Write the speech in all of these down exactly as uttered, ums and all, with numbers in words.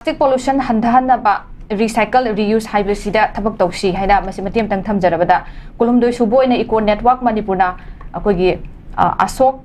Plastic pollution ꯍꯟꯊꯍꯟꯅꯕ recycle, reuse ꯍꯥꯏꯕꯁꯤꯗ ꯊꯕꯛ ꯇꯧꯁꯤ ꯍꯥꯏꯅ ꯃꯁꯤ ꯃꯇꯦꯛ ꯑꯃꯇꯪ ꯊꯝꯖꯔꯕꯗ, ꯀꯨꯟꯍꯨꯝꯗꯣꯏ ꯁꯨꯕ ꯑꯣꯏꯅ Eco Network ꯃꯅꯤꯄꯨꯔꯅ ꯑꯩꯈꯣꯏꯒꯤ, ꯑ, ꯑꯁꯣꯛ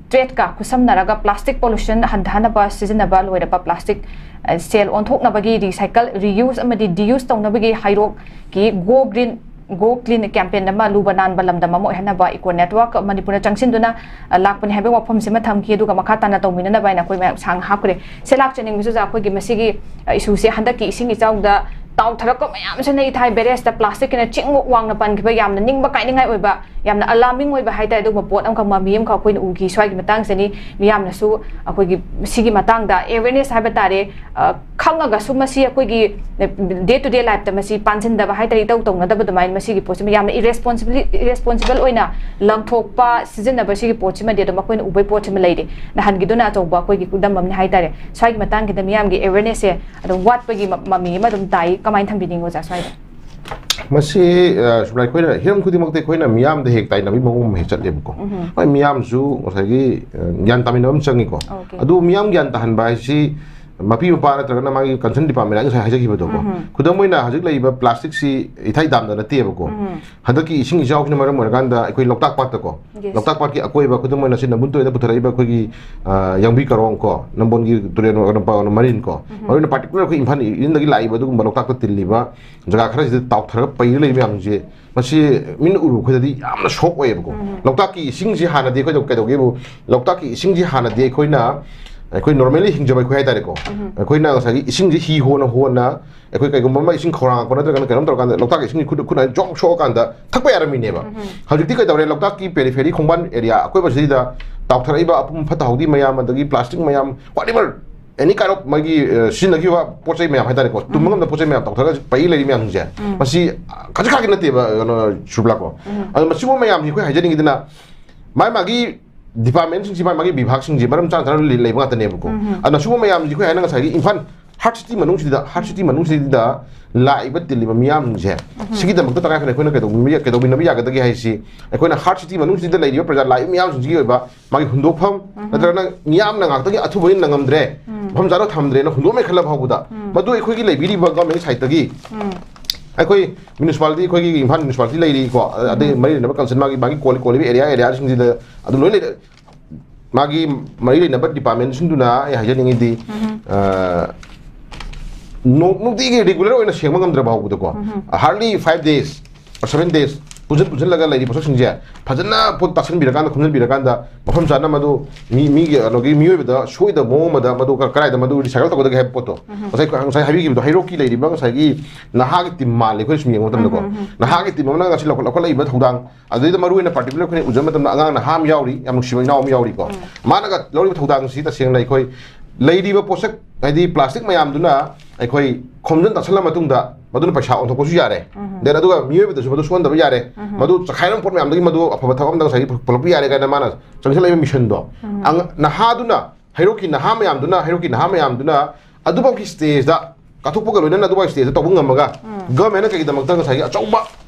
ꯇ꯭ꯔꯦꯠꯀ ꯈꯨꯠꯁꯝꯅꯔꯒ plastic pollution ꯍꯟꯊꯍꯟꯅꯕ ꯁꯤꯖꯤꯟꯅꯕ ꯂꯣꯏꯔꯕ plastic, ꯑ, ꯁꯦꯜ ꯑꯣꯟꯊꯣꯛꯅꯕꯒꯤ recycle, reuse ꯑꯃꯗꯤ deuse ꯇꯧꯅꯕꯒꯤ ꯍꯩꯔꯣꯛꯀꯤ Go Green, Go Clean campaign ꯑꯃ ꯂꯨꯕ ꯅꯥꯟꯕ ꯂꯝꯗꯝ ꯑꯃ ꯑꯣꯏꯍꯟꯅꯕ Eco Network ꯃꯅꯤꯄꯨꯔꯅ ꯆꯪꯁꯤꯟꯗꯨꯅ, ꯑ, ꯂꯥꯛꯄꯅꯤ ꯍꯥꯏꯕꯒꯤ ꯋꯥꯐꯝꯁꯤꯃ ꯊꯝꯈꯤ꯫ ꯑꯗꯨꯒ ꯃꯈꯥ ꯇꯥꯅ ꯇꯧꯃꯤꯟꯅꯅꯕ ꯍꯥꯏꯅ ꯑꯩꯈꯣꯏ ꯃꯌꯥꯝ ꯁꯥꯡꯅ ꯍꯥꯞꯈ꯭ꯔꯦ꯫ ꯁꯦ ꯂꯥꯛꯆꯅꯤꯡꯕꯁꯤꯁꯨ ꯑꯩꯈꯣꯏꯒꯤ ꯃꯁꯤꯒꯤ, ꯑ, ꯏꯁꯨꯁꯦ ꯍꯟꯗꯛꯀꯤ ꯏꯁꯤꯡ ꯏꯆꯥꯎꯗ ꯇꯥꯎꯊꯔꯛꯄ ꯃꯌꯥꯝꯁꯤꯅ ꯏꯊꯥꯏ barrage ꯇ plastic ꯀꯤꯅ ꯆꯤꯡꯃꯨꯛ ꯋꯥꯡꯅ ꯄꯟꯈꯤꯕ ꯌꯥꯝꯅ ꯅꯤꯡꯕ ꯀꯥꯏꯅꯤꯡꯉꯥꯏ ꯑꯣꯏꯕ, ꯌꯥꯝꯅ alarming ꯑꯣꯏꯕ ꯍꯥꯏꯇꯥꯔꯦ, ꯑꯗꯨꯒꯨꯝꯕ ꯄꯣꯠ ꯑꯃꯈꯛ ꯃꯃꯤ ꯑꯃꯈꯛ ꯑꯩꯈꯣꯏꯅ ꯎꯈꯤ꯫ ꯁ꯭ꯋꯥꯏꯒꯤ ꯃꯇꯥꯡꯁꯤꯅꯤ ꯃꯤꯌꯥꯝꯅꯁꯨ ꯑꯩꯈꯣꯏꯒꯤ ꯁꯤꯒꯤ ꯃꯇꯥꯡꯗ awareness ꯍꯥꯏꯕ ꯇꯥꯔꯦ, ꯑ, ꯈꯪꯉꯒꯁꯨ ꯃꯁꯤ ꯑꯩꯈꯣꯏꯒꯤ day to day life ꯇ ꯃꯁꯤ ꯄꯥꯟꯁꯤꯟꯗꯕ ꯍꯥꯏꯇꯥꯔꯦ, ꯏꯇꯧ ꯇꯧꯅꯗꯕ ꯑꯗꯨꯃꯥꯏꯅ ꯃꯁꯤꯒꯤ ꯄꯣꯠꯁꯤꯃ ꯌꯥꯝꯅ irresponsible, irresponsible ꯑꯣꯏꯅ ꯂꯪꯊꯣꯛꯄ, ꯁꯤꯖꯤꯟꯅꯕ ꯁꯤꯒꯤ ꯄꯣꯠꯁꯤꯃꯗꯤ ꯑꯗꯨꯝ ꯑꯩꯈꯣꯏꯅ ꯎꯕꯩ ꯄꯣꯠꯁꯤꯃ ꯂꯩꯔꯦ꯫ ꯅꯍꯥꯟꯒꯤꯗꯨꯅ ꯑꯆꯧꯕ ꯑꯩꯈꯣꯏꯒꯤ ꯈꯨꯗꯝ ꯑꯃꯅꯤ ꯍꯥꯏꯇꯥꯔꯦ꯫ ꯁ꯭ꯋꯥꯏꯒꯤ ꯃꯇꯥꯡꯒꯤꯗ ꯃꯤꯌꯥꯝꯒꯤ awareness ꯁꯦ ꯑꯗꯨꯝ ꯋꯥꯠꯄꯒꯤ ꯃ-, ꯃꯃꯤ ꯑꯃ ꯑꯗꯨꯝ ꯇꯥꯏ꯫ ꯀꯃꯥꯏꯅ ꯊꯝꯕꯤꯅꯤꯡꯉꯤ ꯑꯣꯖꯥ ꯁ꯭ꯋꯥꯏꯗ? ꯃꯁꯤ, ꯑ, ꯁꯨꯝ ꯑꯩꯈꯣꯏꯅ ꯍꯤꯔꯝ ꯈꯨꯗꯤꯡꯃꯛꯇ ꯑꯩꯈꯣꯏꯅ ꯃꯤꯌꯥꯝꯗ ꯍꯦꯛ ꯇꯥꯏꯅꯕꯒꯤ ꯃꯑꯣꯡ ꯑꯃ ꯍꯦꯛ ꯆꯠꯂꯦꯕꯀꯣ꯫ ꯎꯝ꯫ ꯍꯣꯏ, ꯃꯤꯌꯥꯝꯁꯨ ꯉꯁꯥꯏꯒꯤ, ꯑ, ꯒ꯭ꯌꯥꯟ ꯇꯥꯃꯤꯟꯅꯕ ꯑꯃ ꯆꯪꯉꯤꯀꯣ꯫ Okay꯫ ꯑꯗꯨ ꯃꯤꯌꯥꯝ ꯒ꯭ꯌꯥꯟ ꯇꯥꯍꯟꯕ ꯍꯥꯏꯁꯤ ꯃꯄꯤ ꯃꯄꯥ ꯅꯠꯇ꯭ꯔꯒꯅ ꯃꯥꯒꯤ concern department ꯉꯁꯥꯏ ꯍꯥꯏꯖꯈꯤꯕꯗꯣꯀꯣ꯫ ꯎꯝ꯫ ꯈꯨꯗꯝ ꯑꯣꯏꯅ ꯍꯧꯖꯤꯛ ꯂꯩꯔꯤꯕ plastic ꯁꯤ ꯏꯊꯥꯏ ꯗꯥꯝꯗ ꯅꯠꯇꯦꯕꯀꯣ꯫ ꯎꯝ꯫ ꯍꯟꯗꯛꯀꯤ ꯏꯁꯤꯡ ꯏꯆꯥꯎꯁꯤꯅ ꯃꯔꯝ ꯑꯣꯏꯔꯀꯥꯟꯗ ꯑꯩꯈꯣꯏ ꯂꯣꯛꯇꯥꯛ ꯄꯥꯠꯇꯀꯣ, Yes꯫ ꯂꯣꯛꯇꯥꯛ ꯄꯥꯠꯀꯤ ꯑꯀꯣꯏꯕ, ꯈꯨꯗꯝ ꯑꯣꯏꯅ ꯁꯤ ꯅꯝꯕꯨꯜ ꯇꯨꯔꯦꯜꯗ ꯄꯨꯊꯔꯛꯏꯕ ꯑꯩꯈꯣꯏꯒꯤ, ꯑ, ꯌꯥꯡꯕꯤ ꯀꯔꯣꯡ ꯀꯣ, ꯅꯝꯕꯣꯜꯒꯤ ꯇꯨꯔꯦꯜ ꯃꯔꯤꯟ ꯀꯣ, ꯎꯝ꯫ ꯃꯔꯨ ꯑꯣꯏꯅ particular ꯑꯩꯈꯣꯏ ꯏꯝꯐꯥꯜ ꯏꯔꯤꯟꯗꯒꯤ ꯂꯥꯛꯏꯕ ꯑꯗꯨꯒꯨꯝꯕ ꯂꯣꯛꯇꯥꯛꯇ ꯇꯤꯜꯂꯤꯕ ꯖꯒꯥ ꯈꯔꯁꯤꯗ ꯇꯥꯎꯊꯔꯒ ꯄꯩꯔ ꯂꯩꯕ ꯃꯌꯥꯝꯁꯦ, ꯃꯁꯤ ꯃꯤꯠꯅ ꯎꯔꯨꯕ ꯑꯩꯈꯣꯏꯗꯗꯤ ꯌꯥꯝꯅ shock ꯑꯣꯏꯌꯦꯕꯀꯣ꯫ ꯎꯝ꯫ ꯂꯣꯛꯇꯥꯛꯀꯤ ꯏꯁꯤꯡꯁꯤ ꯍꯥꯟꯅꯗꯤ ꯑꯩꯈꯣꯏꯗ ꯀꯩꯗꯧꯒꯦꯕꯨ, ꯂꯣꯛꯇꯥꯛꯀꯤ ꯏꯁꯤꯡꯁꯤ ꯍꯥꯟꯅꯗꯤ ꯑꯩꯈꯣꯏꯅ, ꯑꯩꯈꯣꯏ normally ꯍꯤꯡꯖꯕ ꯑꯩꯈꯣꯏ ꯍꯥꯏꯇꯥꯔꯦꯀꯣ, ꯎꯝ꯫ ꯑꯩꯈꯣꯏꯅ ꯉꯁꯥꯏꯒꯤ ꯏꯁꯤꯡꯁꯤ ꯍꯤ ꯍꯣꯟꯅ ꯍꯣꯟꯅ, ꯑꯩꯈꯣꯏ ꯀꯩꯒꯨꯝꯕ ꯑꯃ ꯏꯁꯤꯡ ꯈꯧꯔꯥꯡꯉꯛꯄ ꯅꯠꯇ꯭ꯔꯒꯅ ꯀꯩꯅꯣꯝ ꯇꯧꯔꯀꯥꯟꯗ ꯂꯣꯛꯇꯥꯛꯀꯤ ꯏꯁꯤꯡꯁꯤ ꯈꯨꯠ, ꯈꯨꯠꯅ ꯖꯣꯡ ꯁꯣꯛꯑꯀꯥꯟꯗ ꯊꯛꯄ ꯌꯥꯔꯝꯃꯤꯅꯦꯕ꯫ ꯎꯝ꯫ ꯍꯧꯖꯤꯛꯇꯤ ꯀꯩꯗꯧꯔꯦ? ꯂꯣꯛꯇꯥꯛꯀꯤ periphery ꯈꯣꯡꯕꯥꯟ area ꯑꯀꯣꯏꯕꯁꯤꯗ ꯇꯥꯎꯊꯔꯛꯏꯕ ꯑꯄꯨꯝ ꯐꯠꯇ ꯍꯥꯎꯗꯤ ꯃꯌꯥꯝ, ꯑꯗꯒꯤ plastic ꯃꯌꯥꯝ, whatever, any kind of ꯃꯥꯒꯤ, ꯑ, ꯁꯤꯖꯤꯟꯅꯈꯤꯕ ꯄꯣꯠ ꯆꯩ ꯃꯌꯥꯝ ꯍꯥꯏꯇꯥꯔꯦꯀꯣ, ꯇꯨꯝꯕ ꯎꯝ꯫ ꯉꯝꯗꯕ ꯄꯣꯠ ꯆꯩ ꯃꯌꯥꯝ ꯇꯥꯎꯊꯔꯒ ꯄꯩ ꯂꯩꯔꯤ ꯃꯌꯥꯝꯁꯤꯡꯁꯦ, ꯎꯝ꯫ ꯃꯁꯤ ꯈꯖꯤꯛ ꯈꯔꯥꯛꯀꯤ ꯅꯠꯇꯦꯕ, ꯀꯩꯅꯣ, ꯁꯨꯔꯕꯂꯥꯀꯣ꯫ ꯎꯝ꯫ ꯑꯗꯣ ꯃꯁꯤꯒꯨꯝꯕ ꯃꯌꯥꯝꯁꯤ ꯑꯩꯈꯣꯏ ꯍꯥꯏꯖꯅꯤꯡꯉꯤꯗꯅ, ꯃꯥꯒꯤ ꯃꯥꯒꯤ department ꯁꯤꯡꯁꯤ, ꯃꯥꯒꯤ ꯃꯥꯒꯤ ꯕꯤꯚꯥꯒꯁꯤꯡꯁꯤ ꯃꯔꯝ ꯆꯥꯅ ꯆꯥꯅ ꯂꯩ-, ꯂꯩꯕ ꯉꯥꯛꯇꯅꯦꯕꯀꯣ꯫ ꯎꯝ꯫ ꯑꯗꯨꯅ ꯁꯤꯒꯨꯝꯕ ꯃꯌꯥꯝꯁꯤ ꯑꯩꯈꯣꯏ ꯍꯥꯏꯅ ꯉꯁꯥꯏꯒꯤ ꯏꯝꯐꯥꯜ ꯍꯥꯔꯠ ꯁꯤꯇꯤ ꯃꯅꯨꯡꯁꯤꯗ, ꯍꯥꯔꯠ ꯁꯤꯇꯤ ꯃꯅꯨꯡꯁꯤꯗ ꯂꯥꯛꯏꯕ ꯇꯤꯜꯂꯤꯕ ꯃꯤꯌꯥꯝꯁꯤꯡꯁꯦ, ꯁꯤꯒꯤꯗꯃꯛꯇ ꯇꯉꯥꯏ ꯐꯗꯅ ꯑꯩꯈꯣꯏꯅ ꯀꯩꯗꯧꯕꯤ-, ꯀꯩꯗꯧꯕꯤꯅꯕ ꯌꯥꯒꯗꯒꯦ ꯍꯥꯏꯁꯤ, ꯑꯩꯈꯣꯏꯅ ꯍꯥꯔꯠ ꯁꯤꯇꯤ ꯃꯅꯨꯡꯁꯤꯗ ꯂꯩꯔꯤꯕ ꯄ꯭ꯔꯖꯥ ꯂꯥꯛꯏꯕ ꯃꯤꯌꯥꯝꯁꯤꯡꯁꯤꯒꯤ ꯑꯣꯏꯕ ꯃꯥꯒꯤ ꯍꯨꯟꯗꯣꯛꯐꯝ, ꯅꯠꯇ꯭ꯔꯒꯅ ꯃꯤꯌꯥꯝꯅ ꯉꯥꯛꯇꯒꯤ ꯑꯊꯨꯕ ꯑꯣꯏꯅ ꯅꯪꯉꯝꯗ꯭ꯔꯦ, ꯃꯐꯝ ꯆꯥꯅ ꯊꯝꯗ꯭ꯔꯦꯅ ꯍꯨꯟꯗꯣꯛꯑꯝꯃꯦ ꯈꯜꯂ ꯐꯥꯎꯕꯗ, ꯃꯗꯨ ꯑꯩꯈꯣꯏꯒꯤ ꯂꯩꯕꯤꯔꯤꯕ ꯒꯚꯔꯟꯃꯦꯟꯒꯤ ꯁꯥꯏꯠꯇꯒꯤ, ꯑꯩꯈꯣꯏ ꯃ꯭ꯌꯨꯅꯤꯁꯤꯄꯥꯂꯤꯇꯤ, ꯑꯩꯈꯣꯏꯒꯤ ꯏꯝꯐꯥꯜ ꯃ꯭ꯌꯨꯅꯤꯁꯤꯄꯥꯂꯤꯇꯤ ꯂꯩꯔꯤꯀꯣ, ꯑꯗꯩ ꯃꯔꯤ ꯂꯩꯅꯕ ꯀꯟꯁꯔꯟ ꯃꯥꯒꯤ, ꯃꯥꯒꯤ ꯀꯣꯜꯂꯤ-, ꯀꯣꯜꯂꯤꯕ ꯑꯦꯔꯤꯌꯥ, ꯑꯦꯔꯤꯌꯥꯁꯤꯡꯁꯤꯗ ꯑꯗꯨꯝ ꯂꯣꯏ ꯂꯩꯔꯦ꯫ ꯃꯥꯒꯤ ꯃꯔꯤ ꯂꯩꯅꯕ ꯗꯤꯄꯥꯔꯠꯃꯦꯟꯁꯤꯡꯗꯨꯅ ꯑꯩ ꯍꯥꯏꯖꯅꯤꯡꯉꯤꯗꯤ, ꯑ, ꯅꯣ-, ꯅꯨꯡꯇꯤꯒꯤ ꯔꯤꯒꯨꯂꯔ ꯑꯣꯏꯅ ꯁꯦꯡꯕ ꯉꯝꯗ꯭ꯔꯕ ꯐꯥꯎꯕꯗꯀꯣ, hardly five days or seven days ꯄꯨꯟꯁꯤꯟ ꯄꯨꯟꯁꯤꯜꯂꯒ ꯂꯩꯔꯤꯕ ꯄꯣꯠꯁꯛꯁꯤꯡꯁꯦ ꯐꯖꯅ ꯄꯣꯠ ꯇꯥꯁꯤꯟꯕꯤꯔꯀꯥꯟꯗ, ꯈꯣꯝꯖꯤꯟꯕꯤꯔꯀꯥꯟꯗ, ꯃꯐꯝ ꯆꯥꯅ ꯃꯗꯨ ꯃꯤ, ꯃꯤꯒꯤ, ꯀꯩꯅꯣꯒꯤ ꯃꯤꯑꯣꯏꯕꯗ ꯁꯣꯏꯗꯕ ꯃꯑꯣꯡ ꯑꯃꯗ ꯃꯗꯨ ꯀ-, ꯀꯗꯥꯏꯗ ꯃꯗꯨ ꯔꯤꯁꯥꯏꯀꯜ ꯇꯧꯒꯗꯒꯦ ꯍꯥꯏꯕ ꯄꯣꯠꯇꯣ, ꯉꯁꯥꯏ, ꯉꯁꯥꯏ ꯍꯥꯏꯕꯤꯈꯤꯕꯗꯣ, ꯍꯩꯔꯣꯛꯀꯤ ꯂꯩꯔꯤꯕ ꯉꯁꯥꯏꯒꯤ ꯅꯍꯥꯒꯤ ꯇꯤꯝ ꯃꯥꯜꯂꯤ ꯑꯩꯈꯣꯏꯅ ꯁꯨꯝ ꯌꯦꯡꯕ ꯃꯇꯝꯗꯀꯣ꯫ ꯅꯍꯥꯒꯤ ꯇꯤꯝ ꯑꯃꯅ ꯉꯁꯤ ꯂꯧꯈꯠ-, ꯂꯧꯈꯠꯂꯛꯏꯕ ꯊꯧꯗꯥꯡ, ꯑꯗꯨꯗꯩꯗ ꯃꯔꯨ ꯑꯣꯏꯅ ꯄꯥꯔꯇꯤꯀꯨꯂꯔ ꯑꯩꯈꯣꯏꯅ ꯎꯖꯕ ꯃꯇꯝꯗ ꯑꯉꯥꯡ ꯅꯍꯥ ꯑꯃ ꯌꯥꯎꯔꯤ, ꯌꯥꯝ ꯅꯨꯡꯁꯤꯕ ꯏꯅꯥꯎ ꯑꯃ ꯌꯥꯎꯔꯤꯀꯣ꯫ ꯃꯥꯅꯒ ꯂꯧꯔꯤꯕ ꯊꯧꯗꯥꯡꯁꯤ ꯇꯁꯦꯡꯅ ꯑꯩꯈꯣꯏ ꯂꯩꯔꯤꯕ ꯄꯣꯠꯁꯛ, ꯍꯥꯏꯗꯤ ꯄ꯭ꯂꯥꯁꯇꯤꯛ ꯃꯌꯥꯝꯗꯨꯅ ꯑꯩꯈꯣꯏ ꯈꯣꯝꯖꯤꯟ ꯇꯥꯁꯜꯂ ꯃꯇꯨꯡꯗ ꯃꯗꯨꯅ ꯄꯩꯁꯥ ꯑꯣꯟꯊꯣꯛꯄꯁꯨ ꯌꯥꯔꯦ꯫ Then ꯑꯗꯨꯒ ꯃꯤꯑꯣꯏꯕꯗꯁꯨ ꯃꯗꯨ ꯁꯣꯛꯍꯟꯗꯕ ꯌꯥꯔꯦ꯫ ꯃꯗꯨ ꯆꯈꯥꯏꯔꯝꯕ ꯄꯣꯠ ꯃꯌꯥꯝꯗꯒꯤ ꯃꯗꯨ ꯑꯐꯕ ꯊꯕꯛ ꯑꯃꯗ ꯉꯁꯥꯏꯒꯤ ꯄꯨ-, ꯄꯨꯔꯛꯄ ꯌꯥꯔꯦ ꯀꯥꯏꯅ ꯃꯥꯅ ꯆꯪꯁꯤꯜꯂꯛꯏꯕ ꯃꯤꯁꯟꯗꯣ, ꯑꯉ-, ꯅꯍꯥꯗꯨꯅ, ꯍꯩꯔꯣꯛꯀꯤ ꯅꯍꯥ ꯃꯌꯥꯝꯗꯨꯅ, ꯍꯩꯔꯣꯛꯀꯤ ꯅꯍꯥ ꯃꯌꯥꯝꯗꯨꯅ ꯑꯗꯨꯐꯥꯎꯒꯤ ꯁ꯭ꯇꯦꯖꯇ ꯀꯠꯊꯣꯛꯄꯒ ꯂꯣꯏꯅꯅ ꯑꯗꯨꯐꯥꯎꯒꯤ ꯁ꯭ꯇꯦꯖꯇ ꯇꯧꯕ ꯉꯝꯃꯒ, ꯒꯚꯔꯟꯃꯦꯟꯅ ꯀꯩꯒꯤꯗꯃꯛꯇ ꯉꯁꯥꯏꯒꯤ ꯑꯆꯧꯕ,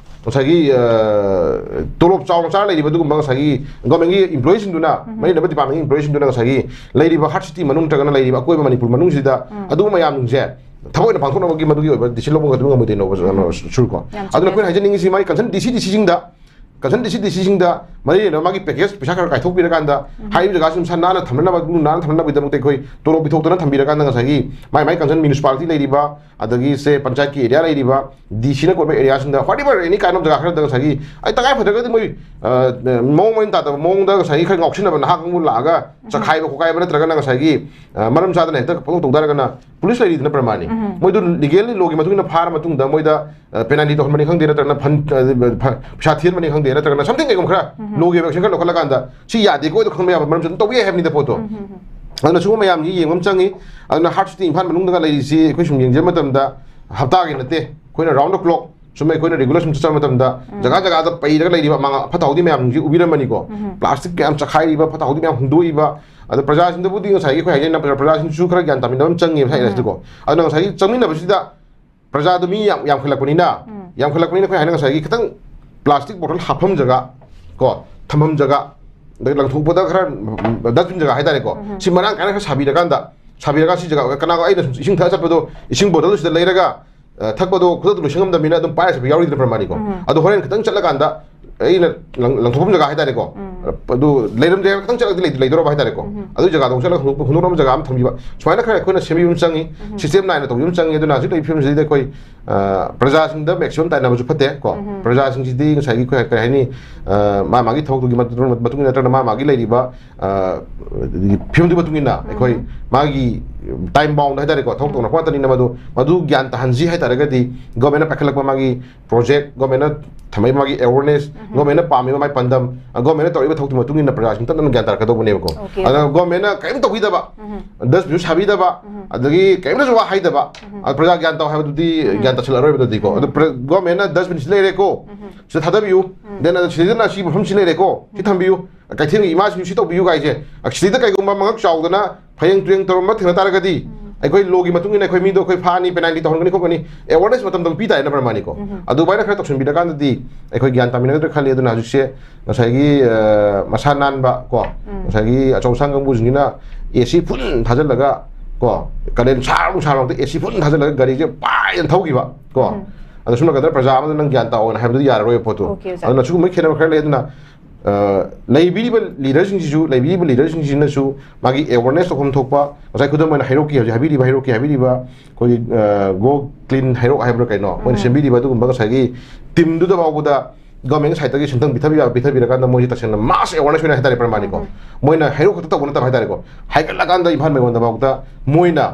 ꯉꯁꯥꯏꯒꯤ, ꯑ, ꯇꯣꯂꯣꯞ ꯆꯥꯎꯅ ꯆꯥꯔ ꯂꯩꯔꯤꯕ ꯑꯗꯨꯒꯨꯝꯕ ꯉꯁꯥꯏꯒꯤ ꯒꯚꯔꯟꯃꯦꯟꯒꯤ ꯏꯝꯄ꯭ꯂꯣꯌꯤꯁꯤꯡꯗꯨꯅ, ꯃꯔꯤ ꯂꯩꯅꯕ ꯗꯤꯄꯥꯔꯠꯃꯦꯟꯒꯤ ꯏꯝꯄ꯭ꯂꯣꯌꯤꯁꯤꯡꯗꯨꯅ ꯉꯁꯥꯏꯒꯤ ꯂꯩꯔꯤꯕ ꯍꯥꯔꯠ ꯁꯤꯇꯤ ꯃꯅꯨꯡ ꯅꯠꯇ꯭ꯔꯒꯅ ꯂꯩꯔꯤꯕ ꯑꯀꯣꯏꯕ ꯃꯅꯤꯄꯨꯔ ꯃꯅꯨꯡꯁꯤꯗ ꯑꯗꯨꯒꯨꯝꯕ ꯃꯌꯥꯝꯁꯤꯡꯁꯦ ꯊꯕꯛ ꯑꯣꯏꯅ ꯄꯥꯡꯊꯣꯛꯅꯕꯒꯤ ꯃꯗꯨꯒꯤ ꯑꯣꯏꯕ ꯗꯤꯁꯤꯖꯟ ꯂꯧꯕ ꯉꯝꯃꯣꯏꯗꯣꯏꯅꯣꯕ, ꯁꯨꯔꯀꯣ? ꯑꯗꯨꯅ ꯑꯩꯈꯣꯏꯅ ꯍꯥꯏꯖꯅꯤꯡꯉꯤꯁꯤ, ꯃꯥꯒꯤ ꯀꯟꯁꯔꯟ ꯗꯤ ꯁꯤ, ꯗꯤ ꯁꯤꯁꯤꯡꯗ, ꯀꯟꯁꯔꯟ ꯗꯤ ꯁꯤ, ꯗꯤ ꯁꯤꯁꯤꯡꯗ ꯃꯔꯤ ꯂꯩꯅꯕ ꯃꯥꯒꯤ ꯄꯦꯀꯦꯖ ꯄꯩꯁꯥ ꯈꯔ ꯀꯥꯏꯊꯣꯛꯄꯤꯔꯀꯥꯟꯗ, ꯍꯥꯏꯔꯤꯕ ꯖꯒꯥꯁꯤ ꯃꯁꯥ ꯅꯥꯟꯅ ꯊꯝꯅꯅꯕ, ꯂꯨ ꯅꯥꯟꯅ ꯊꯝꯅꯅꯕꯒꯤꯗꯃꯛꯇ ꯑꯩꯈꯣꯏ ꯇꯣꯂꯣꯞ ꯄꯤꯊꯣꯛꯇꯅ ꯊꯝꯕꯤꯔꯀꯥꯟꯗ, ꯉꯁꯥꯏꯒꯤ ꯃꯥꯏ ꯃꯥꯏ ꯀꯟꯁꯔꯟ ꯃ꯭ꯌꯨꯅꯤꯁꯤꯄꯥꯂꯤꯇꯤ ꯂꯩꯔꯤꯕ, ꯑꯗꯒꯤ ꯁꯦ ꯄꯟꯆꯥꯌꯠꯀꯤ ꯑꯦꯔꯤꯌꯥ ꯂꯩꯔꯤꯕ, ꯗꯤ ꯁꯤꯅ ꯀꯣꯏꯕ ꯑꯦꯔꯤꯌꯥꯁꯤꯡꯗ, whatever, any kind of ꯖꯒꯥ ꯈꯔꯗ ꯉꯁꯥꯏꯒꯤ, ꯑꯩ ꯇꯉꯥꯏ ꯐꯗ꯭ꯔꯒꯗꯤ ꯃꯣꯏ, ꯑ, ꯃꯑꯣꯡ ꯃꯔꯤꯟ ꯇꯥꯗꯕ ꯃꯑꯣꯡꯗ ꯉꯁꯥꯏꯒꯤ ꯈꯔ ꯉꯥꯎꯁꯤꯟꯅꯕ ꯅꯍꯥ ꯀꯥꯡꯕꯨ ꯂꯥꯛꯑꯒ ꯆꯈꯥꯏꯕ ꯈꯣꯠꯀꯥꯏꯕ ꯅꯠꯇ꯭ꯔꯒꯅ ꯉꯁꯥꯏꯒꯤ, ꯑ, ꯃꯔꯝ ꯆꯥꯗꯅ ꯍꯦꯛꯇ ꯄꯪꯇꯧ ꯇꯧ ꯇꯥꯔꯒꯅ, ꯄꯨꯂꯤꯁ ꯂꯩꯔꯤꯗꯅ ꯄ꯭ꯔꯃꯥꯅꯤ꯫ ꯃꯣꯏꯗꯨ ꯂꯤꯒꯦꯜꯂꯤ ꯂꯣꯒꯤ ꯃꯇꯨꯡ ꯏꯟꯅ ꯐꯥꯔ ꯃꯇꯨꯡꯗ ꯃꯣꯏꯗ, ꯑ, ꯄꯦꯅꯥꯜꯇꯤ ꯇꯧꯍꯟꯕꯅꯤ ꯈꯪꯗꯦ, ꯅꯠꯇ꯭ꯔꯒꯅ ꯐꯟ, ꯑ, ꯐ-, ꯄꯩꯁꯥ ꯊꯤꯍꯟꯕꯅꯤ ꯈꯪꯗꯦ, ꯅꯠꯇ꯭ꯔꯒꯅ ꯁꯝꯊꯤꯡ ꯀꯩꯒꯨꯝꯕ ꯈꯔ ꯂꯣꯒꯤ ꯑꯣꯏꯕ ꯑꯦꯛꯁꯟ ꯈꯔ ꯂꯧꯈꯠꯂꯀꯥꯟꯗ ꯁꯤ ꯌꯥꯗꯦꯀꯣ ꯍꯥꯏꯗꯣ ꯈꯪꯕ ꯌꯥꯕ ꯃꯔꯝꯁꯨ ꯑꯗꯨꯝ ꯇꯧꯕ ꯌꯥꯏ ꯍꯥꯏꯕꯅꯤꯗ ꯄꯣꯠꯇꯣ꯫ ꯑꯗꯨꯅ ꯁꯤꯒꯨꯝꯕ ꯃꯌꯥꯝꯁꯤ ꯌꯦꯡꯕ ꯑꯃ ꯆꯪꯉꯤ꯫ ꯑꯗꯨꯅ ꯍꯥꯔꯠ ꯁꯤꯇꯤ ꯏꯝꯐꯥꯜ ꯃꯅꯨꯡꯗꯒ ꯂꯩꯔꯤꯁꯤ ꯑꯩꯈꯣꯏ ꯁꯨꯝ ꯌꯦꯡꯖꯕ ꯃꯇꯝꯗ ꯍꯞꯇꯥꯒꯤ ꯅꯠꯇꯦ, ꯑꯩꯈꯣꯏꯅ round the clock ꯁꯨꯝ ꯑꯩꯈꯣꯏꯅ ꯔꯤꯒꯨꯂꯔ ꯁꯨꯝ ꯆꯠꯆꯕ ꯃꯇꯝꯗ ꯖꯒꯥ ꯖꯒꯥꯗ ꯄꯩꯔꯒ ꯂꯩꯔꯤꯕ ꯑꯃꯥꯡ ꯑꯐꯠꯇ ꯍꯥꯎꯗꯤ ꯃꯌꯥꯝꯁꯤ ꯎꯕꯤꯔꯝꯃꯅꯤꯀꯣ꯫ ꯄ꯭ꯂꯥꯁꯇꯤꯛ ꯃꯌꯥꯝ ꯆꯈꯥꯏꯔꯤꯕ, ꯐꯠꯇ ꯍꯥꯎꯗꯤ ꯃꯌꯥꯝ ꯍꯨꯟꯗꯣꯛꯏꯕ, ꯑꯗꯣ ꯄ꯭ꯔꯖꯥꯁꯤꯡꯗꯕꯨꯗꯤ ꯉꯁꯥꯏꯒꯤ ꯑꯩꯈꯣꯏ ꯍꯥꯏꯖꯩꯅ ꯄ꯭ꯔꯖꯥꯁꯤꯡꯁꯨ ꯈꯔ ꯒ꯭ꯌꯥꯟ ꯇꯥꯃꯤꯟꯅꯕ ꯑꯃ ꯆꯪꯉꯦꯕ ꯁꯥꯏ ꯎꯝ꯫ ꯑꯁꯤꯗꯀꯣ꯫ ꯑꯗꯨꯅ ꯉꯁꯥꯏꯒꯤ ꯆꯪꯃꯤꯟꯅꯕꯁꯤꯗ ꯄ꯭ꯔꯖꯥꯗꯣ ꯃꯤ ꯌꯥꯝ ꯌꯥꯝꯈꯠꯂꯛꯄꯅꯤꯅ, ꯎꯝ꯫ ꯌꯥꯝꯈꯠꯂꯛꯄꯅꯤꯅ ꯑꯩꯈꯣꯏ ꯍꯥꯏꯅ ꯉꯁꯥꯏꯒꯤ ꯈꯤꯇꯪ plastic bottle ꯍꯥꯞꯐꯝ ꯖꯒꯥ, ꯀꯣ, ꯊꯝꯐꯝ ꯖꯒꯥ, ꯑꯗꯩ ꯂꯪꯊꯣꯛꯄꯗ ꯈꯔ dustbin ꯖꯒꯥ ꯍꯥꯏꯇꯥꯔꯦꯀꯣ꯫ ꯎꯝ꯫ ꯁꯤ ꯃꯔꯥꯡ ꯀꯥꯏꯅ ꯈꯔ ꯁꯥꯕꯤꯔꯀꯥꯟꯗ, ꯁꯥꯕꯤꯔꯒ ꯁꯤ ꯖꯒꯥ, ꯀꯅꯥꯒ ꯑꯩꯅ ꯁꯨꯝ ꯏꯁꯤꯡ ꯊꯛꯑ ꯆꯠꯄꯗꯣ ꯏꯁꯤꯡ bottle ꯁꯤꯗ ꯂꯩꯔꯒ, ꯑ, ꯊꯛꯄꯗꯣ ꯈꯨꯗꯛꯇ ꯂꯣꯏꯁꯤꯟ ꯉꯝꯗꯕꯅꯤꯅ ꯑꯗꯨꯝ ꯄꯥꯏꯔ ꯆꯠꯄ ꯌꯥꯎꯔꯤꯗꯅ ꯄ꯭ꯔꯃꯥꯅꯤꯀꯣ꯫ ꯎꯝ꯫ ꯑꯗꯣ ꯍꯣꯔꯦꯟ ꯈꯤꯇꯪ ꯆꯠꯂꯀꯥꯟꯗ ꯑꯩꯅ ꯂꯪ-, ꯂꯪꯊꯣꯛꯐꯝ ꯖꯒꯥ ꯍꯥꯏꯇꯥꯔꯦꯀꯣ꯫ ꯎꯝ꯫ ꯑꯗꯨ ꯂꯩꯔꯝꯗ꯭ꯔꯦ ꯍꯥꯏꯕ ꯈꯤꯇꯪ ꯆꯠꯂꯗꯤ ꯂꯩ-, ꯂꯩꯗꯧꯔꯕ ꯍꯥꯏꯇꯥꯔꯦꯀꯣ꯫ ꯎꯝ꯫ ꯑꯗꯨ ꯖꯒꯥꯗꯣ ꯆꯠꯂꯒ ꯍꯨꯟꯗꯣꯛ-, ꯍꯨꯟꯗꯣꯛꯅꯕ ꯖꯒꯥ ꯑꯃ ꯊꯝꯕꯤꯕ꯫ ꯁꯨꯃꯥꯏꯅ ꯈꯔ ꯑꯩꯈꯣꯏꯅ ꯁꯦꯝꯕꯤꯕ ꯑꯃ ꯆꯪꯉꯤ꯫ ꯎꯝ꯫ System ꯅꯥꯏꯅ ꯇꯧꯕꯤꯕ ꯑꯃ ꯆꯪꯉꯤ꯫ ꯑꯗꯨꯅ ꯍꯧꯖꯤꯛ ꯂꯩꯔꯤꯕ ꯐꯤꯕꯝꯁꯤꯗꯩꯗ ꯑꯩꯈꯣꯏ, ꯑ, ꯄ꯭ꯔꯖꯥꯁꯤꯡꯗ maximum ꯇꯥꯏꯅꯕꯁꯨ ꯐꯠꯇꯦ ꯀꯣ꯫ ꯎꯝ꯫ ꯄ꯭ꯔꯖꯥꯁꯤꯡꯁꯤꯗꯤ ꯉꯁꯥꯏꯒꯤ ꯑꯩꯈꯣꯏ ꯀꯔꯤ ꯍꯥꯏꯅꯤ, ꯑ, ꯃꯥ ꯃꯥꯒꯤ ꯊꯕꯛꯇꯨꯒꯤ ꯃꯇꯨꯡ ꯃꯇꯨꯡ ꯏꯟꯅ ꯅꯠꯇ꯭ꯔꯒꯅ ꯃꯥ ꯃꯥꯒꯤ ꯂꯩꯔꯤꯕ, ꯑ, ꯐꯤꯕꯝꯗꯨꯒꯤ ꯃꯇꯨꯡ ꯏꯟꯅ ꯑꯩꯈꯣꯏ ꯎꯝ꯫ ꯃꯥꯒꯤ time bound ꯍꯥꯏꯇꯥꯔꯦꯀꯣ, ꯊꯕꯛ ꯎꯝ꯫ ꯇꯧꯅꯔꯛꯄ ꯉꯥꯛꯇꯅꯤꯅ ꯃꯗꯨ, ꯃꯗꯨ ꯒ꯭ꯌꯥꯟ ꯇꯥꯍꯟꯁꯤ ꯍꯥꯏꯇꯥꯔꯒꯗꯤ government ꯅ ꯄꯥꯏꯈꯠꯂꯛꯄ ꯃꯥꯒꯤ project, government ꯅ ꯊꯝꯃꯛꯏꯕ ꯃꯥꯒꯤ awareness, ꯎꯝ꯫ Government ꯅ ꯄꯥꯝꯃꯤꯕ ꯃꯥꯒꯤ ꯄꯥꯟꯗꯝ, government ꯅ ꯇꯧꯔꯤꯕ ꯊꯕꯛꯇꯨꯒꯤ ꯃꯇꯨꯡ ꯏꯟꯅ ꯄ꯭ꯔꯖꯥꯁꯤꯡ ꯇꯞ ꯇꯞꯅ ꯒ꯭ꯌꯥꯟ ꯇꯥꯔꯛꯀꯗꯧꯕꯅꯦꯕꯀꯣ꯫ Okay, okay. ꯑꯗꯨꯅ government ꯅ ꯀꯔꯤꯝ ꯇꯧꯕꯤꯗꯕ, ꯎꯝ꯫ Dustbin ꯁꯨ ꯁꯥꯕꯤꯗꯕ, ꯎꯝ꯫ ꯑꯗꯒꯤ ꯀꯔꯤꯝꯇꯁꯨ ꯋꯥ ꯍꯥꯏꯗꯕ, ꯎꯝ꯫ ꯑꯗ ꯄ꯭ꯔꯖꯥ ꯒ꯭ꯌꯥꯟ ꯇꯥꯎ ꯍꯥꯏꯕꯗꯨꯗꯤ ꯎꯝ꯫ ꯒ꯭ꯌꯥꯟ ꯇꯥꯁꯤꯜꯂꯛꯑꯔꯣꯏꯕꯗꯨꯗꯤꯀꯣ꯫ ꯎꯝ꯫ ꯑꯗꯨ ꯄ꯭ꯔ-, government ꯅ dustbin ꯁꯤ ꯂꯩꯔꯦꯀꯣ, ꯎꯝ꯫ ꯁꯤꯗ ꯊꯥꯗꯕꯤꯌꯨ, ꯎꯝ꯫ Then ꯑꯗ ꯁꯤꯗꯅ ꯑꯁꯤ ꯃꯐꯝꯁꯤ ꯂꯩꯔꯦꯀꯣ, ꯁꯤ ꯎꯝ꯫ ꯊꯝꯕꯤꯌꯨ, ꯀꯩꯊꯦꯜꯒꯤ ꯏꯃꯥꯁꯤꯡꯁꯨ ꯁꯤ ꯇꯧꯕꯤꯌꯨ ꯀꯥꯏꯁꯦ, ꯁꯤꯗ ꯀꯩꯒꯨꯝꯕ ꯃꯉꯛ ꯆꯥꯎꯗꯅ ꯐꯌꯦꯡ ꯇꯨꯌꯦꯡ ꯇꯧꯔꯝꯕ ꯊꯦꯡꯅ ꯇꯥꯔꯒꯗꯤ, ꯎꯝ꯫ ꯑꯩꯈꯣꯏ law ꯒꯤ ꯃꯇꯨꯡ ꯏꯟꯅ ꯑꯩꯈꯣꯏ ꯃꯤꯗꯣ ꯑꯩꯈꯣꯏ ꯐꯥꯅꯤ, penalty ꯇꯧꯍꯟꯒꯅꯤ ꯈꯣꯠꯀꯅꯤ, awareness ꯃꯇꯝꯗ ꯄꯤ ꯇꯥꯏꯅ ꯄ꯭ꯔꯃꯥꯅꯤꯀꯣ꯫ ꯎꯝ꯫ ꯑꯗꯨꯃꯥꯏꯅ ꯈꯔ ꯇꯧꯁꯤꯟꯕꯤꯔꯀꯥꯟꯗꯗꯤ ꯑꯩꯈꯣꯏ ꯒ꯭ꯌꯥꯟ ꯇꯥꯃꯤꯟꯅꯒꯗ꯭ꯔꯥ ꯈꯜꯂꯤ꯫ ꯑꯗꯨꯅ ꯍꯧꯖꯤꯛꯁꯦ ꯉꯁꯥꯏꯒꯤ, ꯑ, ꯃꯁꯥ ꯅꯥꯟꯕ ꯀꯣ, ꯎꯝ꯫ ꯉꯁꯥꯏꯒꯤ ꯑꯆꯧ ꯑꯁꯥꯡ ꯀꯥꯡꯕꯨꯁꯤꯡꯁꯤꯅ AC full ꯊꯥꯖꯤꯜꯂꯒ ꯀꯣ, ꯀꯥꯂꯦꯟ ꯁꯥꯔ ꯅꯨꯡꯁꯥ ꯃꯔꯛꯇ AC full ꯊꯥꯖꯤꯜꯂꯒ ꯒꯥꯔꯤꯁꯦ ꯄꯥꯏꯅ ꯊꯧꯈꯤꯕ ꯀꯣ꯫ ꯎꯝ꯫ ꯑꯗꯣ ꯁꯨꯝ ꯅꯥꯀꯟꯗ ꯄ꯭ꯔꯖꯥ ꯑꯃꯗ ꯅꯪ ꯒ꯭ꯌꯥꯟ ꯇꯥꯑꯣꯅ ꯍꯥꯏꯕꯗꯨꯗꯤ ꯌꯥꯔꯔꯣꯏꯕ ꯄꯣꯠꯇꯣ꯫ Okay, ꯑꯣꯖꯥ꯫ ꯑꯗꯨꯅ ꯁꯤꯒꯨꯝꯕ ꯈꯦꯠꯅꯕ ꯈꯔ ꯂꯩ꯫ ꯑꯗꯨꯅ ꯑ, ꯂꯩꯕꯤꯔꯤꯕ leader ꯁꯤꯡꯁꯤꯁꯨ, ꯂꯩꯕꯤꯔꯤꯕ leader ꯁꯤꯡꯁꯤꯅꯁꯨ ꯃꯥꯒꯤ awareness ꯇꯧꯐꯝ ꯊꯣꯛꯄ, ꯉꯁꯥꯏ ꯈꯨꯗꯝ ꯑꯣꯏꯅ ꯍꯩꯔꯣꯛꯀꯤ ꯍꯧꯖꯤꯛ ꯍꯥꯏꯕꯤꯔꯤꯕ, ꯍꯩꯔꯣꯛꯀꯤ ꯍꯥꯏꯕꯤꯔꯤꯕ ꯑꯩꯈꯣꯏꯒꯤ, ꯑ, Go Clean ꯍꯩꯔꯣꯛ ꯍꯥꯏꯕ꯭ꯔꯥ ꯀꯩꯅꯣ, ꯃꯣꯏꯅ ꯎꯝ꯫ ꯁꯦꯝꯕꯤꯔꯤꯕ ꯑꯗꯨꯒꯨꯝꯕ ꯉꯁꯥꯏꯒꯤ team ꯗꯨꯗ ꯐꯥꯎꯕꯗ government ꯒꯤ side ꯇꯒꯤ ꯁꯦꯟꯊꯪ ꯄꯤꯊꯕꯤꯕ, ꯄꯤꯊꯕꯤꯔꯀꯥꯟꯗ ꯃꯣꯏꯁꯦ ꯇꯁꯦꯡꯅ mass awareness ꯑꯣꯏꯅ ꯍꯥꯏꯇꯥꯔꯦ ꯄ꯭ꯔꯃꯥꯅꯤꯀꯣ꯫ ꯎꯝ꯫ ꯃꯣꯏꯅ ꯍꯩꯔꯣꯛ ꯈꯛꯇ ꯇꯧꯕ ꯅꯠꯇꯕ ꯍꯥꯏꯇꯥꯔꯦꯀꯣ, ꯍꯥꯏꯒꯠꯂꯀꯥꯟꯗ ꯏꯝꯐꯥꯜ ꯃꯌꯣꯟꯗꯐꯥꯎꯗ ꯃꯣꯏꯅ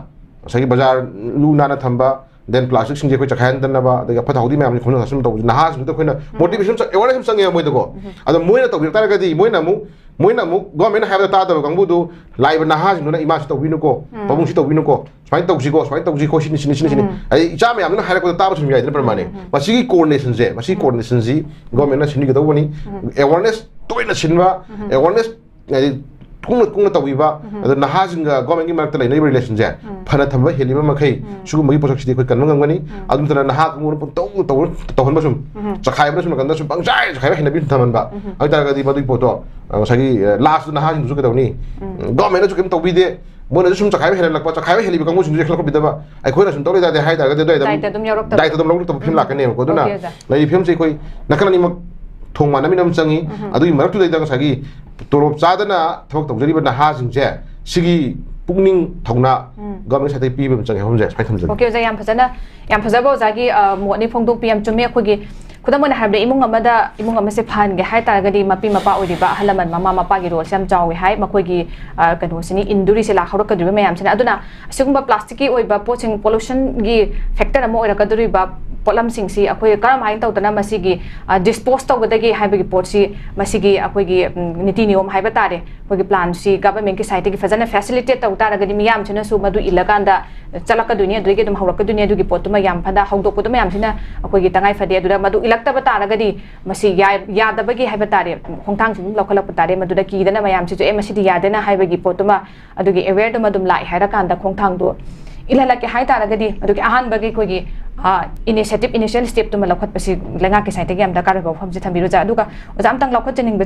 ꯉꯁꯥꯏꯒꯤ ꯕꯖꯥꯔ ꯂꯨ ꯅꯥꯟꯅ ꯊꯝꯕ, then plastic ꯁꯤꯡꯁꯦ ꯑꯩꯈꯣꯏ ꯆꯈꯥꯏꯍꯟꯗꯅꯕ, ꯑꯗꯒꯤ ꯑꯐꯠꯇ ꯍꯥꯎꯗꯤ ꯃꯌꯥꯝꯁꯦ ꯈꯣꯝꯖꯤꯟ ꯈꯣꯝꯖꯤꯟ ꯇꯧꯕꯁꯦ ꯅꯍꯥꯁꯤꯡꯗꯨꯗ ꯑꯩꯈꯣꯏꯅ ꯎꯝ꯫ Motivation ꯆ-, awareness ꯑꯃ ꯆꯪꯉꯦꯕ ꯃꯣꯏꯗꯀꯣ꯫ ꯎꯝ꯫ ꯑꯗꯣ ꯃꯣꯏꯅ ꯇꯧꯕꯤꯔꯛ ꯇꯥꯔꯒꯗꯤ ꯃꯣꯏꯅ ꯑꯃꯨꯛ, ꯃꯣꯏꯅ ꯑꯃꯨꯛ government ꯅ ꯍꯥꯏꯕꯗ ꯇꯥꯗꯕ ꯀꯥꯡꯕꯨꯗꯨ, ꯂꯥꯛꯏꯕ ꯅꯍꯥꯁꯤꯡꯗꯨꯅ "ꯏꯃꯥ ꯁꯤ ꯇꯧꯕꯤꯅꯨꯀꯣ, ꯎꯝ꯫ ꯄꯥꯕꯨꯡ ꯁꯤ ꯇꯧꯕꯤꯅꯨꯀꯣ, ꯁꯨꯃꯥꯏꯅ ꯇꯧꯁꯤꯀꯣ, ꯁꯨꯃꯥꯏꯅ ꯇꯧꯁꯤꯀꯣ, ꯁꯤꯅꯤ, ꯁꯤꯅꯤ, ꯁꯤꯅꯤ"꯫ ꯎꯝ꯫ ꯑꯗꯩ ꯏꯆꯥ ꯃꯌꯥꯝꯗꯨꯅ ꯍꯥꯏꯔꯛꯄꯗ ꯇꯥꯕꯁꯨ ꯌꯥꯏꯗꯅ ꯄ꯭ꯔꯃꯥꯅꯤ꯫ ꯎꯝ, ꯎꯝ꯫ ꯃꯁꯤꯒꯤ coordination ꯁꯦ, ꯃꯁꯤꯒꯤ ꯎꯝ꯫ Coordination ꯁꯤ government ꯅ ꯁꯤꯟꯕꯤꯒꯗꯧꯕꯅꯤ꯫ ꯎꯝ꯫ Awareness ꯇꯣꯏꯅ ꯁꯤꯟꯕ, ꯎꯝ꯫ Awareness ꯍꯥꯏꯗꯤ ꯀꯨꯡꯅ ꯀꯨꯡꯅ ꯇꯧꯕꯤꯕ, ꯑꯗꯣ ꯅꯍꯥꯁꯤꯡꯒ ꯒꯣꯔꯃꯦꯟꯒꯤ ꯃꯔꯛꯇ ꯂꯩꯅꯔꯤꯕ ꯔꯤꯂꯦꯁꯟꯁꯦ ꯐꯅ ꯊꯝꯕ ꯍꯦꯜꯂꯤꯕ ꯃꯈꯩ ꯁꯤꯒꯨꯝꯕꯒꯤ ꯄꯣꯠꯁꯛꯁꯤꯗꯤ ꯑꯩꯈꯣꯏ ꯀꯟꯕ ꯉꯝꯒꯅꯤ꯫ ꯑꯗꯨ ꯅꯠꯇꯅ ꯅꯍꯥ ꯀꯥꯡꯕꯨꯅ ꯄꯨꯡꯇꯧ ꯇꯧꯔ ꯇꯧꯍꯟꯕ ꯁꯨꯝ ꯆꯈꯥꯏꯕꯅ ꯁꯨꯝ ꯅꯥꯀꯟꯗ ꯁꯨꯝ ꯄꯪꯆꯥꯏ ꯆꯈꯥꯏꯕ ꯍꯩꯅꯕꯤ ꯁꯨꯝ ꯊꯝꯍꯟꯕ ꯑꯣꯏꯇꯥꯔꯒꯗꯤ ꯃꯗꯨꯒꯤ ꯄꯣꯠꯇꯣ ꯑ, ꯉꯁꯥꯏꯒꯤ ꯂꯥꯁꯇ ꯅꯍꯥꯁꯤꯡꯗꯨꯁꯨ ꯀꯩꯗꯧꯅꯤ? ꯒꯣꯔꯃꯦꯟꯅꯁꯨ ꯀꯩꯝ ꯇꯧꯕꯤꯗꯦ, ꯃꯣꯏꯅꯁꯨ ꯁꯨꯝ ꯆꯈꯥꯏꯕ ꯍꯦꯜꯍꯜꯂꯛꯄ, ꯆꯈꯥꯏꯕ ꯍꯦꯜꯂꯤꯕ ꯀꯥꯡꯕꯨꯁꯤꯡꯗꯨꯁꯨ ꯈꯜꯂꯛꯄꯤꯗꯕ, ꯑꯩꯈꯣꯏꯅ ꯁꯨꯝ ꯇꯧꯔ ꯇꯥꯔꯗꯤ ꯍꯥꯏ ꯇꯥꯔꯒꯗꯤ ꯑꯗꯨꯋꯥꯏꯗ ꯗꯥꯏꯇ ꯑꯗꯨꯝ ꯌꯥꯎꯔꯛꯇꯕ꯫ ꯗꯥꯏꯇ ꯑꯗꯨꯝ ꯂꯧꯔꯛꯇꯕ ꯐꯤꯕꯝ ꯎꯝ꯫ ꯂꯥꯛꯀꯅꯦꯕꯀꯣ꯫ ꯑꯗꯨꯅ Okay, ꯑꯣꯖꯥ꯫ ꯂꯩꯔꯤꯕ ꯐꯤꯕꯝꯁꯦ ꯑꯩꯈꯣꯏ ꯅꯥꯀꯜ ꯑꯅꯤꯃꯛ ꯊꯣꯡ ꯃꯥꯟꯅꯃꯤꯟꯅ ꯑꯃ ꯆꯪꯉꯤ꯫ ꯑꯗꯨꯒꯤ ꯃꯔꯛꯇꯨꯗꯩꯗ ꯉꯁꯥꯏꯒꯤ ꯇꯣꯂꯣꯞ ꯆꯥꯗꯅ ꯊꯕꯛ ꯇꯧꯖꯔꯤꯕ ꯅꯍꯥꯁꯤꯡꯁꯦ ꯁꯤꯒꯤ ꯄꯨꯛꯅꯤꯡ ꯊꯧꯅꯥ ꯒꯣꯔꯃꯦꯟ ꯁꯥꯏꯠꯇꯒꯤ ꯄꯤꯕ ꯑꯃ ꯆꯪꯉꯦ ꯍꯥꯏꯕ ꯑꯃꯁꯦ ꯁꯨꯃꯥꯏꯅ ꯊꯝꯖꯒꯦ꯫ Okay, ꯑꯣꯖꯥ, ꯌꯥꯝ ꯐꯖꯅ, ꯌꯥꯝ ꯐꯖꯕ ꯑꯣꯖꯥꯒꯤ, ꯑ, ꯃꯣꯠꯅꯤ ꯐꯣꯡꯗꯣꯛꯄꯤ, ꯌꯥꯝ ꯆꯨꯝꯃꯤ꯫ ꯑꯩꯈꯣꯏꯒꯤ ꯈꯨꯗꯝ ꯑꯣꯏꯅ ꯍꯥꯏꯔꯕꯗ ꯏꯃꯨꯡ ꯑꯃꯗ, ꯏꯃꯨꯡ ꯑꯃꯁꯦ ꯐꯍꯟꯒꯦ ꯍꯥꯏ ꯇꯥꯔꯒꯗꯤ ꯃꯄꯤ ꯃꯄꯥ ꯑꯣꯏꯔꯤꯕ ꯑꯍꯜ ꯂꯃꯟ, ꯃꯃꯥ ꯃꯄꯥꯒꯤ ꯔꯣꯜꯁꯦ ꯌꯥꯝ ꯆꯥꯎꯋꯤ ꯍꯥꯏ꯫ ꯃꯈꯣꯏꯒꯤ, ꯑ, ꯀꯩꯅꯣꯁꯤꯅꯤ, ꯏꯟꯗꯨꯔꯤꯁꯦ ꯂꯥꯛꯍꯧꯔꯛꯀꯗꯧꯔꯤꯕ ꯃꯌꯥꯝꯁꯤꯅ꯫ ꯑꯗꯨꯅ ꯑꯁꯤꯒꯨꯝꯕ ꯄ꯭ꯂꯥꯁꯇꯤꯛꯀꯤ ꯑꯣꯏꯕ ꯄꯣꯠꯁꯤꯡ, ꯄꯣꯂꯨꯁꯟꯒꯤ ꯐꯦꯛꯇꯔ ꯑꯃ ꯑꯣꯏꯔꯛꯀꯗꯧꯔꯤꯕ ꯄꯣꯠꯂꯝꯁꯤꯡꯁꯤ ꯑꯩꯈꯣꯏ ꯀꯔꯝꯍꯥꯏꯅ ꯇꯧꯗꯅ ꯃꯁꯤꯒꯤ, ꯑ, ꯗꯤꯁꯄꯣꯁ ꯇꯧꯒꯗꯒꯦ ꯍꯥꯏꯕꯒꯤ ꯄꯣꯠꯁꯤ, ꯃꯁꯤꯒꯤ ꯑꯩꯈꯣꯏꯒꯤ, ꯎꯝ, ꯅꯤꯇꯤ ꯅꯤꯌꯣꯝ ꯍꯥꯏꯕ ꯇꯥꯔꯦ, ꯑꯩꯈꯣꯏꯒꯤ ꯄ꯭ꯂꯥꯟꯁꯤ ꯒꯚꯔꯟꯃꯦꯟꯠꯀꯤ ꯁꯥꯏꯠꯇꯒꯤ ꯐꯖꯅ ꯐꯦꯁꯤꯂꯤꯇꯦꯠ ꯇꯧ ꯇꯥꯔꯒꯗꯤ ꯃꯤꯌꯥꯝꯁꯤꯅꯁꯨ ꯃꯗꯨ ꯏꯜꯂꯀꯥꯟꯗ ꯆꯠꯂꯛꯀꯗꯣꯏꯅꯤ, ꯑꯗꯨꯗꯒꯤ ꯑꯗꯨꯝ ꯍꯧꯔꯛꯀꯗꯣꯏꯅꯤ꯫ ꯑꯗꯨꯒꯤ ꯄꯣꯠꯇꯨꯃ ꯌꯥꯝ ꯐꯅ ꯍꯧꯗꯣꯛꯄꯗꯨ ꯃꯌꯥꯝꯁꯤꯅ ꯑꯩꯈꯣꯏꯒꯤ ꯇꯉꯥꯏ ꯐꯗꯦ꯫ ꯑꯗꯨꯗ ꯃꯗꯨ ꯏꯜꯂꯛꯇꯕ ꯇꯥꯔꯒꯗꯤ ꯃꯁꯤ ꯌꯥ-, ꯌꯥꯗꯕꯒꯤ ꯍꯥꯏꯕ ꯇꯥꯔꯦ, ꯈꯣꯡꯊꯥꯡꯁꯤ ꯑꯗꯨꯝ ꯂꯧꯈꯠꯂꯛꯄ ꯇꯥꯔꯦ꯫ ꯃꯗꯨꯗ ꯀꯤꯗꯅ ꯃꯌꯥꯝꯁꯤꯁꯨ ꯑꯦ ꯃꯁꯤꯗꯤ ꯌꯥꯗꯦꯅ ꯍꯥꯏꯕꯒꯤ ꯄꯣꯠꯇꯨꯃ ꯑꯗꯨꯒꯤ ꯑꯦꯋꯦꯌꯔꯗꯨꯃ ꯑꯗꯨꯝ ꯂꯥꯛꯑꯦ ꯍꯥꯏꯔꯀꯥꯟꯗ ꯈꯣꯡꯊꯥꯡꯗꯣ ꯏꯜꯍꯜꯂꯛꯀꯦ ꯍꯥꯏ ꯇꯥꯔꯒꯗꯤ ꯃꯗꯨꯒꯤ ꯑꯍꯥꯟꯕꯒꯤ ꯑꯩꯈꯣꯏꯒꯤ, ꯑ, initiative, initial step ꯇꯨꯃ ꯂꯧꯈꯠꯄꯁꯤ ꯂꯩꯉꯥꯛꯀꯤ ꯁꯥꯏꯠꯇꯒꯤ ꯌꯥꯝ ꯗꯔꯀꯥꯔ ꯑꯣꯏꯕ ꯋꯥꯐꯝꯁꯦ ꯊꯝꯕꯤꯔꯨꯖꯥ꯫ ꯑꯗꯨꯒ ꯑꯣꯖꯥ ꯑꯝꯇꯪ ꯂꯧꯈꯠꯆꯅꯤꯡꯕ